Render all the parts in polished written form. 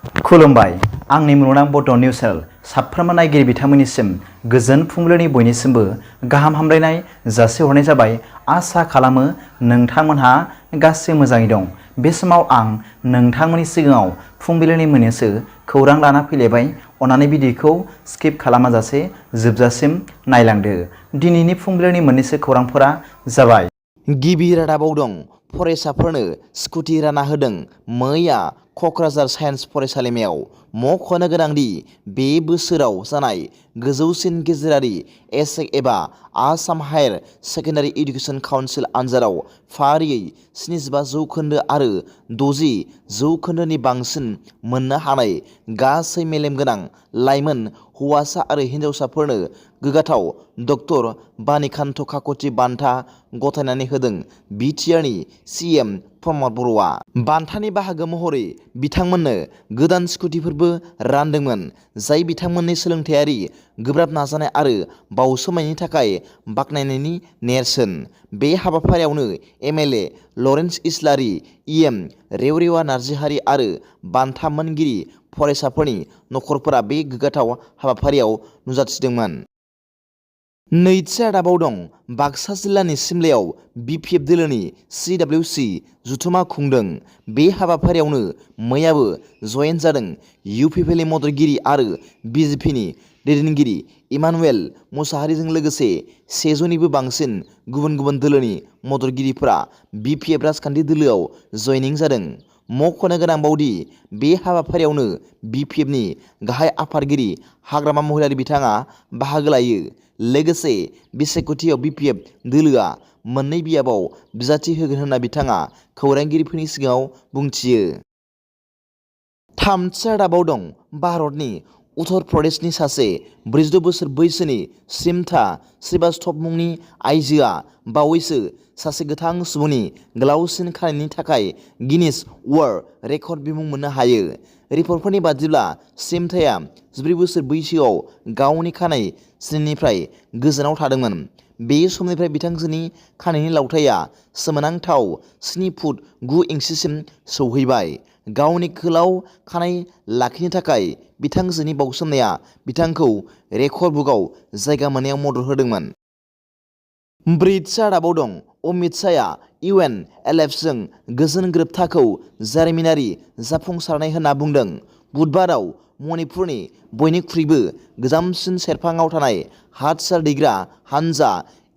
खुलुमबाय आंनि मुलुगनां बड' निउस चेनेल साफ्रोमबो नायगिरि बिथांमोननिसिम गोजोन फुंबिलिनि बयनिसिमबो गाहाम हामलायनाय जासिहरनाय जाबाय। आसा खालामो नोंथांमोनहा गासै मोजाङै दं। बे समाव आं नोंथांमोननि सिगाङाव फुंबिलिनि मोननैसो खौरां लाना फैलायबाय। अन्नानै भिडिअखौ स्किप खालामाजासे जोबजासिम नायलांदो। दिनैनि फुंबिलिनि मोननैसो खौरांफोरा जाबाय। गिबि रादाबाव दं फरायसाफोरनो स्कुटि रानना होदों मैया क'क्राझार साइन्स फरायसालिमायाव। मख'नो गोनांदि बे बोसोराव जानाय गोजौसिन गेजेरारि APSC एबा Assam higher secondary education council आनजादाव फारियै 75 जौखोन्दो आरो 60 जौखोन्दोनि बांसिन मोननो हानाय गासै मेलेम गोनां लाइमोन हौवासा आरो हिन्जावसाफोरनो गोग्गाथाव डक्टर बानिकान्त काकति बान्था गथायनानै होदों बिटिआरनि CM प्रमद बर'आ। बान्थानि बाहागो महरै बिथांमोननो गोदान स्कुटिफोरबो रानदोंमोन, जाय बिथांमोननि सोलोंथायारि गोब्राब नाजानाय आरो बाउसोमनायनि थाखाय बाख्नायनायनि नेरसोन। बे हाबाफारियावनो MLA लरेन्स इस्लारि, EM रेवरेवा नार्जिहारि आरो बान्था मोनगिरि फरायसाफोरनि नखरफोरा बे गोग्गाथाव हाबाफारियाव नुजाथिदोंमोन। नैथि रादाबाव दं बाक्सा जिल्लानि सिमलायाव BPF दोलोनि CWC जथुमा खुंदों। बे हाबाफारियावनो मैयाबो जयेन जादों UPPLनि मददगिरि आरो BJPनि दैदेनगिरि इमानुएल मुसाहारिजों लोगोसे 100 निबो बांसिन गुबुन गुबुन दोलोनि मददगिरिफोरा BPF राजखान्थि दोलोआव जयनिं जादों। मख'नो गोनांबावदि बे हाबाफारियावनो BPFनि गाहाय आफादगिरि हाग्रामा महिलारि बिथाङा बाहागो लायो। लोगोसे बिसायख'थियाव BPF दोलोआ मोननै बियाबाव बिजाथि होगोन होनना बिथाङा खौरांगिरिफोरनि सिगाङाव बुंथियो। थामथि रादाबाव दं भारतनि उत्तर प्रदेशनि सासे 46 बोसोर बैसोनि स्रिमथा श्रीवास्तव मुंनि आइजोआ बावैसो सासे गोथां सुबुंनि गोलावसिन खानायनि थाखाय गिनिस वर्ल्ड रेकर्ड बिमुं मोननो हायो। रिपर्टफोरनि बादिब्ला स्रिमथाया 14 बोसोर बैसोआव गावनि खानाय सिननिफ्राय गोजानाव थादोंमोन। बे समनिफ्राय बिथांजोनि खानायनि लावथाइया सोमोनांथाव 7 फुट 9 इंसिसिम सौहैबाय। गावनि गोलाव खानाय लाखिनो थाखाय बिथांजोनि बाउसोमनाया बिथांखौ रेकर्ड बुकआव जायगा मोननायाव मदद होदोंमोन। ब्रैथि रादाबाव दं अमित शाहआ UNLFजों गोजोन गोरोबथाखौ जारिमिनारि जाफुंसारनाय होनना बुंदों। बुधबाराव मणिपुरनि बयनिख्रुइबो गोजामसिन सेरफाङाव थानाय हाथियार दैग्रा हानजा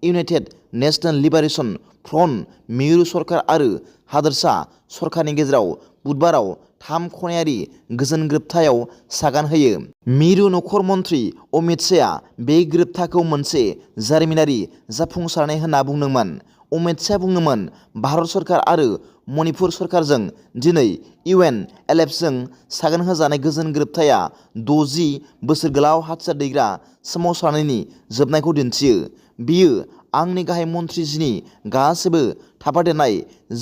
इउनाइटेड नेशनेल लिबारेशन फ्रन्ट मिरु सरकार आरो हादोरसा सरकारनि गेजेराव बुधबाराव 3 खनायारि गोजोन गोरोबथायाव सागान होयो। मिरु नखर मन्थ्रि अमित शाहआ बे गोरोबथाखौ मोनसे जारिमिनारि जाफुंसारनाय होनना बुंदोंमोन। अमित शाहआ बुंदोंमोन, भारत सरकार आरो मणिपुर सरकारजों दिनै UNLFजों सागान होजानाय गोजोन गोरोबथाया 60 बोसोर गोलाव हाथियार दैग्रा सोमावसारनायनि जोबनायखौ दिन्थियो। बेयो आंनि गाहाय मन्थ्रिजिनि गासैबो थाफादेरनाय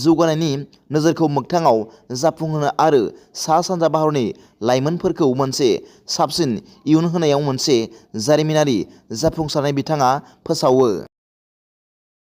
जौगानायनि नोजोरखौ मोगथाङाव जाफुंहोनो आरो सा-सानजा भारतनि लाइमोनफोरखौ मोनसे साबसिन इयुन होनायाव मोनसे जारिमिनारि जाफुंसारनाय बिथाङा फोसावो।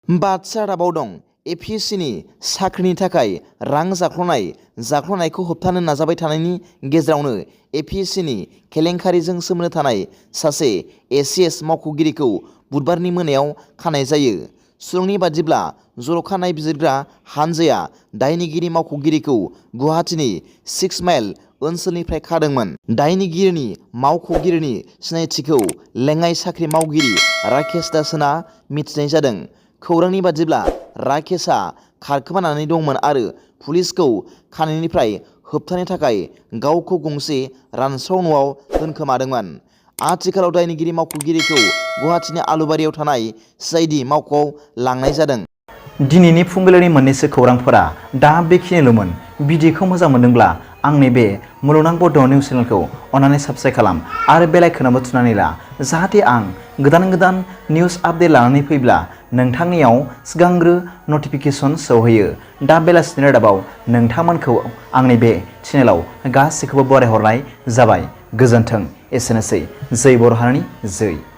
बाथि रादाबाव दं APSCनि साख्रिनि थाखाय रां जाख्ल'नायखौ होबथानो नाजाबाय थानायनि गेजेरावनो APSCनि केलेंकारिजों सोमोन्दो थानाय सासे ACS मावख'गिरिखौ बुधबारनि मोनायाव खानाय जायो। सुलुंनि बादिब्ला जर'खा नायबिजिरग्रा हानजाया दायनिगिरि मावख'गिरिखौ गुवाहाटीनि 6 माइल ओनसोलनिफ्राय खादोंमोन। दायनिगिरिनि मावख'गिरिनि सिनायथिखौ लेङाइ साख्रि मावगिरि राकेश दास होनना मिथिनाय जादों। खौरांनि बादिब्ला राकेशआ खारखोमानानै दंमोन आरो पुलिसखौ खानायनिफ्राय होबथानो थाखाय गावखौ गंसे रानस्राव न'आव दोनखोमादोंमोन। आथिखालाव दायनिगिरि मावख'गिरिखौ गुवाहाटीनि आलुबारियाव थानाय CID मावख'आव लांनाय जादों। दिनैनि फुंबिलिनि मोननैसो खौरांफोरा दा बेखिनिल'मोन। भिडिअखौ मोजां मोनदोंब्ला आंनि बे मुलुगनां बड' निउस चेनेलखौ अन्नानै साबस्क्राइब खालाम आरो बेल आइकनआवबो थुनानै ला, जाहाथे आं गोदान निउस आपडेट लानानै फैब्ला नोंथांनियाव सिगांग्रो नटिफिकेसन सौहैयो। दा बेलासिनि रादाबाव नोंथांमोनखौ आंनि बे चेनेलाव गासैखौबो बरायहरनाय जाबाय। गोजोन्थों। एसेनोसै। जै बर' हारिनि जै।